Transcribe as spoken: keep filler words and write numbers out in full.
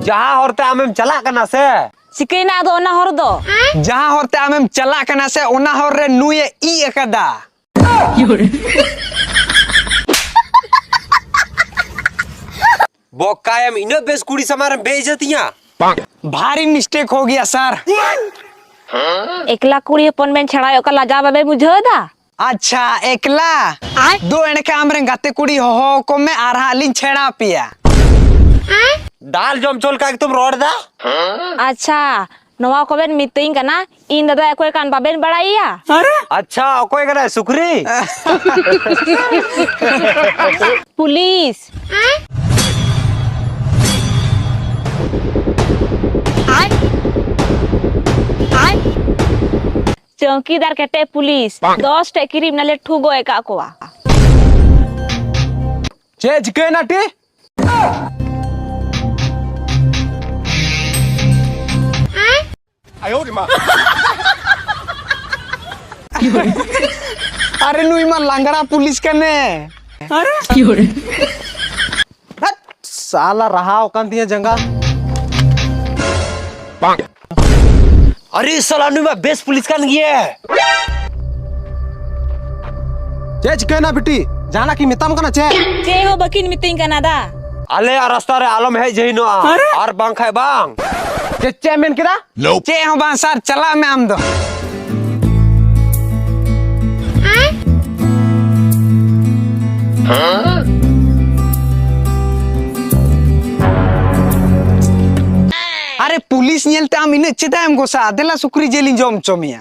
ᱡᱟᱦᱟᱸ ᱦᱚᱨ ᱛᱮ ᱟᱢᱮᱢ ᱪᱟᱞᱟᱜ ᱠᱟᱱᱟ ᱥᱮ᱾ ᱪᱤᱠᱟᱹᱭᱮᱱᱟ ᱟᱫᱚ ᱚᱱᱟ ᱦᱚᱨ ᱫᱚ? ᱡᱟᱦᱟᱸ ᱦᱚᱨ ᱛᱮ ᱟᱢᱮᱢ ᱪᱟᱞᱟᱜ ᱠᱟᱱᱟ ᱥᱮ, ᱚᱱᱟ ᱦᱚᱨ ᱨᱮ ᱱᱩᱭᱮ ᱤᱡ ᱟᱠᱟᱫᱟ᱾ ᱵᱚᱠᱟᱭᱮᱢ, ᱤᱱᱟᱹᱜ ᱵᱮᱥ ᱠᱩᱲᱤ ᱥᱟᱢᱟᱝ ᱨᱮᱢ ᱵᱮ ᱤᱡᱽᱡᱚᱛᱤᱧᱟ? ᱵᱷᱟᱨᱤ ᱢᱤᱥᱴᱮᱠ ᱦᱳ ᱜᱮᱭᱟ ᱥᱟᱨ᱾ ᱮᱠᱞᱟ ᱠᱩᱲᱤ ᱦᱚᱯᱚᱱ ᱵᱮᱱ ᱪᱷᱟᱲᱟᱣᱮᱫ ᱠᱟᱱ, ᱞᱟᱡᱟᱣ ᱵᱟᱵᱮᱱ ᱵᱩᱡᱷᱟᱹᱣ ᱮᱫᱟ? ᱟᱪᱪᱷᱟ, ᱮᱠᱞᱟ? ᱫᱩ ᱮᱱᱠᱷᱟᱱ ᱟᱢᱨᱮᱱ ᱜᱟᱛᱮ ᱠᱩᱲᱤ ᱦᱚᱦᱚ ᱟᱠᱚ ᱢᱮ ᱟᱨ ᱦᱟᱸᱜ ᱞᱤᱧ ᱪᱷᱮᱲᱟᱣ ᱯᱮᱭᱟ᱾ ᱫᱟᱞ ᱡᱚᱢ ᱪᱚ ᱞᱮᱠᱟ ᱜᱮᱛᱚᱢ ᱨᱚᱲ ᱮᱫᱟ᱾ ᱟᱪᱪᱷᱟ, ᱱᱚᱣᱟ ᱠᱚᱵᱮᱱ ᱢᱤᱛᱟᱹᱧ ᱠᱟᱱᱟ, ᱤᱧ ᱫᱟᱫᱟ ᱚᱠᱚᱭ ᱠᱟᱱ ᱵᱟᱵᱮᱱ ᱵᱟᱲᱟᱭᱮᱭᱟ? ᱟᱪᱪᱷᱟ, ᱚᱠᱚᱭ ᱠᱟᱱᱟᱭ ᱥᱩᱠᱨᱤ? ᱯᱩᱞᱤᱥ᱾ ᱪᱚᱣᱠᱤᱫᱟᱨ ᱠᱮᱴᱮᱡ ᱯᱩᱞᱤᱥ, ᱫᱚᱥ ᱴᱮᱡ ᱠᱨᱤᱢᱤᱱᱟᱞᱮ ᱴᱷᱩ ᱜᱚᱡ ᱟᱠᱟᱫ ᱠᱚᱣᱟ᱾ ᱪᱮᱫ ᱪᱤᱠᱟᱹᱭᱮᱱᱟ ᱴᱤ? ᱟᱨᱮ ᱱᱩᱭ ᱢᱟ ᱞᱟᱝᱜᱽᱲᱟ ᱯᱩᱞᱤᱥ ᱠᱟᱱᱮ᱾ ᱦᱟᱴ, ᱥᱟᱞᱟ ᱨᱟᱦᱟᱣ ᱟᱠᱟᱱ ᱛᱤᱧᱟ ᱡᱟᱸᱜᱟ᱾ ᱟᱨᱮ ᱥᱟᱞᱟ, ᱱᱩᱭ ᱢᱟ ᱵᱮᱥ ᱯᱩᱞᱤᱥ ᱠᱟᱱ ᱜᱮᱭᱟ᱾ ᱪᱮᱫ ᱪᱤᱠᱟᱹᱭᱮᱱᱟ ᱵᱤᱴᱤ? ᱡᱟᱦᱟᱱᱟᱜ ᱠᱤᱱ ᱢᱮᱛᱟᱢ ᱠᱟᱱᱟ ᱪᱮ? ᱪᱮᱫ ᱦᱚᱸ ᱵᱟᱹᱠᱤᱱ ᱢᱤᱛᱟᱹᱧ ᱠᱟᱱᱟ ᱫᱟ᱾ ᱟᱞᱮᱭᱟᱜ ᱨᱟᱥᱛᱟ ᱨᱮ ᱟᱞᱚᱢ ᱦᱮᱡ ᱡᱟᱹᱦᱤᱱᱚᱜᱼᱟ᱾ ᱟᱨ ᱵᱟᱝᱠᱷᱟᱡ ᱵᱟᱝ᱾ ᱪᱮᱫ, ᱪᱮᱫ ᱮᱢ ᱢᱮᱱ ᱠᱮᱫᱟ? ᱪᱮᱫ ᱦᱚᱸ ᱵᱟᱝ ᱥᱟᱨ, ᱪᱟᱞᱟᱜ ᱢᱮ ᱟᱢ ᱫᱚ᱾ ᱟᱨᱮ ᱯᱩᱞᱤᱥ ᱧᱮᱞᱛᱮ ᱟᱢ ᱤᱱᱟᱹᱜ ᱪᱮᱫᱟᱜ ᱮᱢ ᱜᱚᱥᱟᱜᱼᱟ? ᱫᱮᱞᱟ ᱥᱩᱠᱨᱤ ᱡᱤᱞᱤᱧ ᱡᱚᱢ ᱦᱚᱪᱚ ᱢᱮᱭᱟ᱾